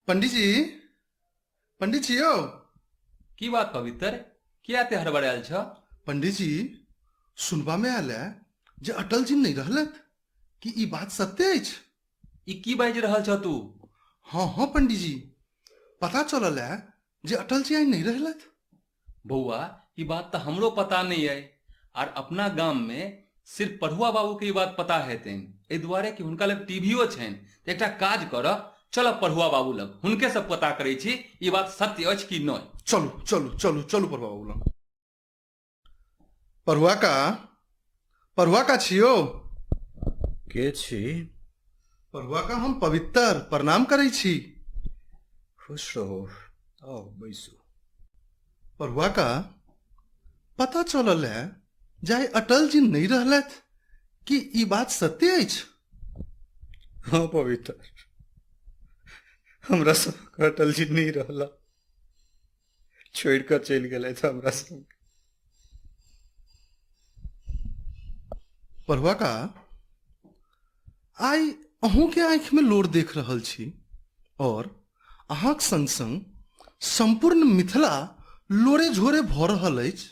पंडीजी, पंडीजी यौ। की बात पवित्र, किया एते हड़बड़ायल छ? पंडीजी, सुनबा में आयल है जे अटल जी नहि रहलथि, की ई बात सत्य अछि? ई की बाजि रहल छ तू? हँ हँ पंडीजी, पता चलल है जे अटल जी आइ नहि रहलथि। बौआ, ई बात तऽ हमरो पता नहि अइ। आर अपना गाम में सिर्फ पढ़ुआ बाबू के ई बात पता हेतनि, एहि दुआरे कि हुनका लग टीवीओ छनि। तऽ एकटा काज करह, चलब पढ़ुआ बाबू लग, हुनके से पता करै छी ई बात सत्य अछि कि नहि। चलू चलू चलू चलू पढ़ुआ बाबू लग। पढ़ुआ का, पढ़ुआ का छियो? के छी? पढ़ुआ का, हम पवित्र, प्रणाम करै छी। खुश रहू, आउ बैसू। पढ़ुआ का, पता चलल है जे आइ अटल जी नहि रहलथि, की ई बात सत्य अछि? हाँ पवित्र, हमरा सब अटल जी नहीं रहला, छोड़ कऽ चलि गेलथि हमरा संग। पढ़ुआ का, आइ अहूँके आँखिमे लोर देख रहल छी और अहाँक संग संग सम्पूर्ण मिथिला लोरे झोरे भऽ रहल अछि।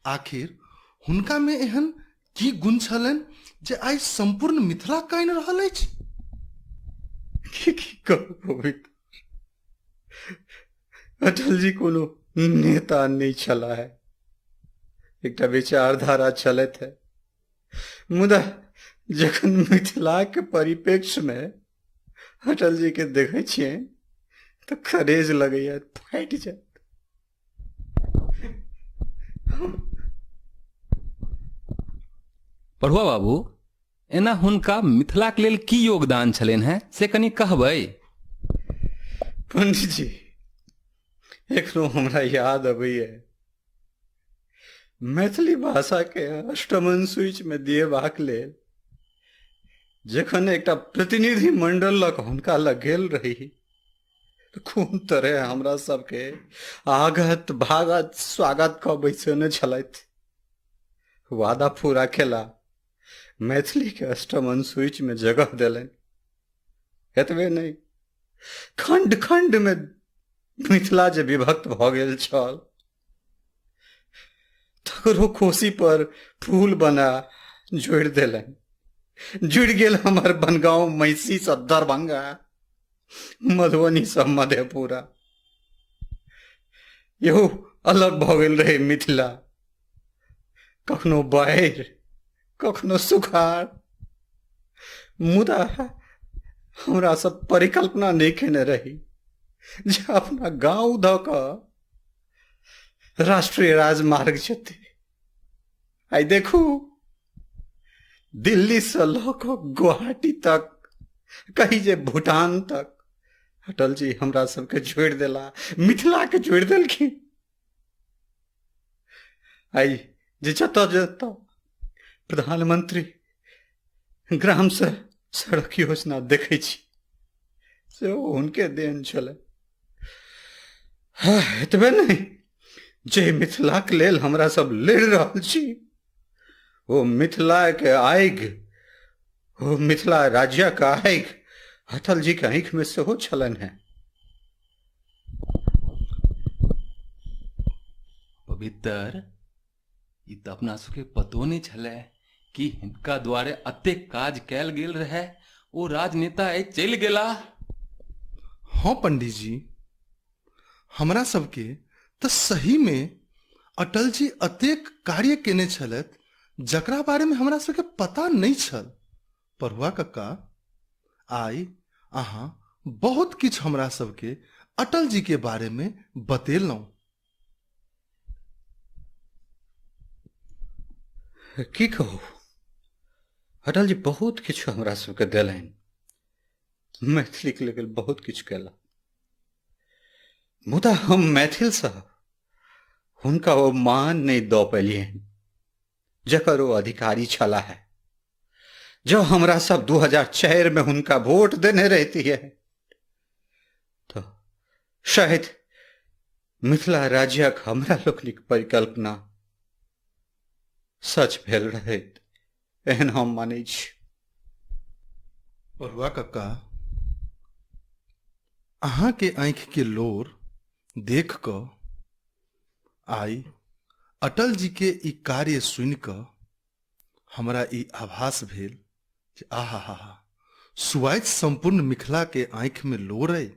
आखिर हुनकामे एहन की गुण छलनि जे आइ सम्पूर्ण मिथिला कानि रहल अछि? की की कहू पवित्र, अटल जी कोनो नेता नहि छलाह है, एकटा विचारधारा छलथि है। मुदा जखन मिथिलाके परिप्रेक्ष्यमे अटल जी के देखै छियै तऽ खरेज लगैया, फाटि जायत। पढ़ुआ बाबू, एना हुनका मिथिलाके लेल की योगदान छलनि हेँ से कनि कहबै? पंडित जी, एखनो हमरा याद अबैया मैथिली भाषा के अष्टम अनुसूची में दिएबाक लेल जखन एकटा प्रतिनिधि मंडल लग हुनका लग गेल रही तऽ कोन तरह हमरा सबके आगत भागत स्वागत कऽ बैसौने छलथि। वादा पूरा केला, मैथिली के अष्टम अनुसूची में जगह देलनि। एतबे नहि, खंड खंड में मिथिला जे विभक्त भऽ गेल छल तकरो कोसी पर पुल बना जोड़ि देलनि। जुड़ि गेल हमर बनगाँव महिषी सँ दरभंगा, मधुबनी सँ मधेपुरा। इहो अलग भऽ गेल रहै मिथिला, कखनो बाढ़ि कखनो सुखाड़। मुदा हमरा सब परिकल्पना नहि केने रही जे अपना गाँव धऽ कऽ राष्ट्रीय राजमार्ग जेतै। आइ देखू, दिल्ली से लऽ कऽ गुवाहाटी तक, कही जे भूटान तक अटल जी हमरा सबके जोड़ि देला, मिथिला के जोड़ि देलखिन। आइ जे जतऽ जतऽ प्रधानमंत्री ग्राम से सड़क योजना देखै छी से हुनके देन छलै। एतबे नहि, जे मिथिलाके लेल हमरा सब लड़ि रहल छी ओ मिथिलाके आगि, ओ मिथिला राज्यक आगि अटल जी के आँखि में सेहो छलनि हेँ। पवित्र, ई तऽ अपना सबके पतो नहि छलै कि हिनका द्वारे एतेक काज कयल गेल रहै। ओ राजनेता आइ चलि गेला। हँ पंडीजी, हमरा सबके तऽ सहीमे अटल जी अतेक कार्य केने छलथि जकरा बारेमे हमरा सबके पता नहि छल। पढ़ुआ कक्का, आइ अहाँ बहुत किछु हमरा सबके अटल जी के बारेमे बतेलहुँ। की कहू, अटल जी बहुत किछु हमरा सबके देलनि, मैथिलीके लेल बहुत किछु केला। मुदा हम मैथिल सब हुनका ओ मान नहि दऽ पेलियनि जकर ओ अधिकारी छलाह है। जब हमरा सब 2004 में हुनका वोट देने रहती है तो शायद मिथिला राज्यक हमरा लोकनिक परिकल्पना सच भेल रहैत, एहन हम मानै छी। पढ़ुआ कक्का, अहाँके आँखिके लोर देख कऽ आइ अटल जी के ई कार्य सुनि कऽ हमरा ई आभास भेल जे आहा हा हा, सुआइत सम्पूर्ण मिथिला के आँखि में लोर अइ।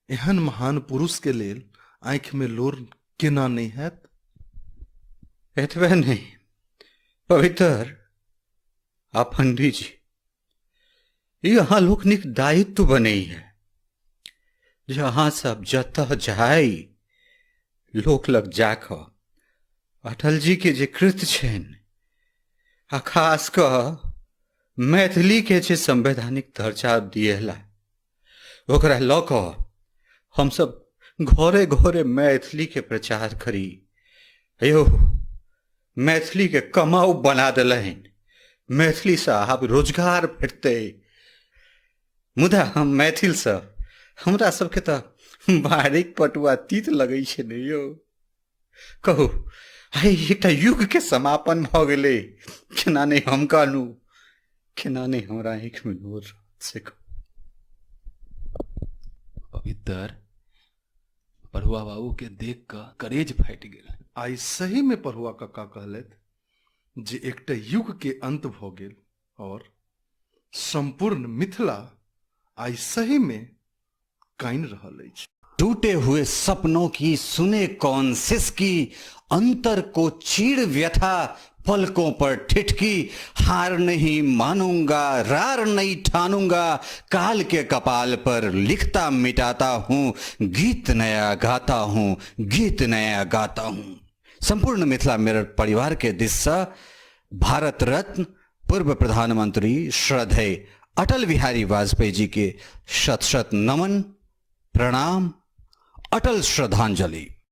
एहन महान पुरुष के लेल आँखि में लोर केना नहि हैत। एतबे नहि पवित्र आ पंडीजी, ई अहाँ लोकनिक दायित्व बनैए जे अहाँ सब जतऽ जाइ लोक लग जाकऽ अटल जी के जे कृत्य छनि आ खास कऽ मैथिली के जे संवैधानिक दर्जा दिएला ओकरा लऽ कऽ हमसब घरे घरे मैथिली के प्रचार करी। यौ मैथिली के कमाउ बना देलनि, मैथिली से आब रोजगार भेटतै। मुदा हम मैथिल सब, हमरा सबके तऽ बारीक पटुआ तीत लगै छै ने यौ। कहू, आइ एकटा युग के समापन भऽ गेलै। केना नहि हम कानू, केना नहि हमरा आँखिमे नोर से कहू। पवित्र, पढ़ुआ बाबू के देख कऽ करेज फाटि गेल। आइ सही में पढ़ुआ कक्का कहलथि जे एकटा युग के अंत भऽ गेल और संपूर्ण मिथिला आइ सही में कानि रहल अछि। टूटे हुए सपनों की सुने कौन सिसकी, अंतर को चीड़ व्यथा पलकों पर ठिठकी, हार नहीं मानूंगा रार नहीं ठानूंगा, काल के कपाल पर लिखता मिटाता हूँ, गीत नया गाता हूँ, गीत नया गाता हूँ। संपूर्ण मिथिला मिरर परिवार के दिस से भारत रत्न पूर्व प्रधानमंत्री श्रद्धेय अटल बिहारी वाजपेयी जी के शत शत नमन, प्रणाम, अटल श्रद्धांजलि।